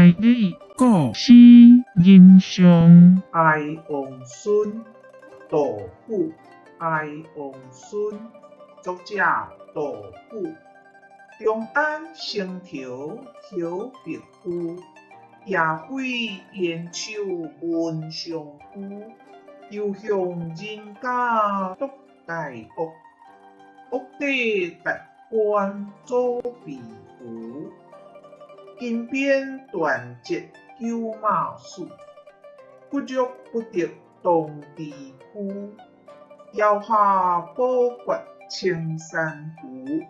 代理故诗人上。哀王孙，杜甫。哀王孙，作者杜甫。长安城头摇白駒，夜飞烟秋闻相居。犹向人家独大屋，屋底达官祖被扶。金鞭断节九马死，骨肉不得同地区。摇下宝决青山浮，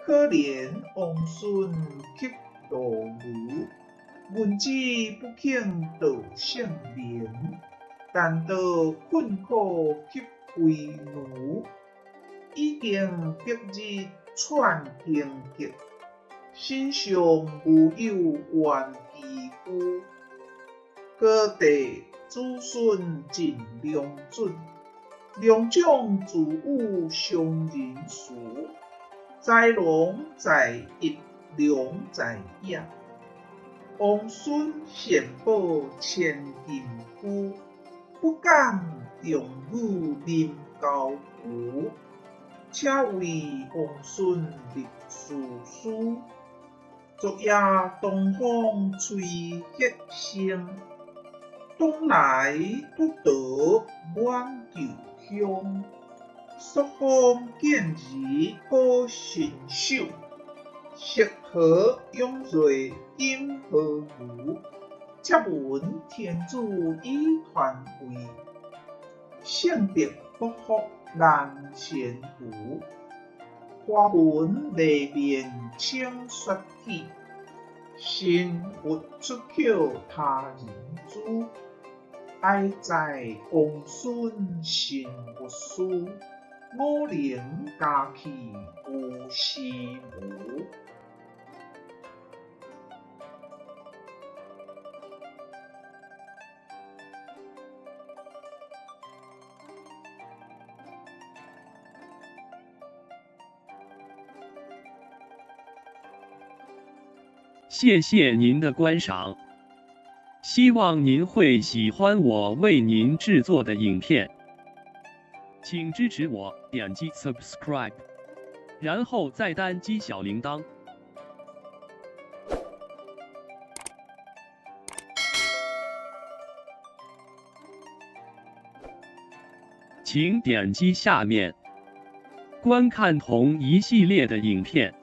可怜王孙泣路牛。阮子不肯道圣明，但道困苦泣为奴。已经白日喘荆棘，身上无有愿寄居。高地子孙尽良准，良将自有伤人词。才龙在逸，龙在野。王孙献宝千金龟，不敢重语临交浮。请为王孙立誓书，昨夜东风吹血声，东来不得满旧乡。朔风见日好身手，石河涌瑞金河牛。接闻天子以传位，圣德不复难先除。花文内面请雪体，神佛出口他人诛。哀哉王孙神不思，五灵家去无师无。谢谢您的观赏，希望您会喜欢我为您制作的影片，请支持我点击 subscribe，然后再单击小铃铛。请点击下面观看同一系列的影片。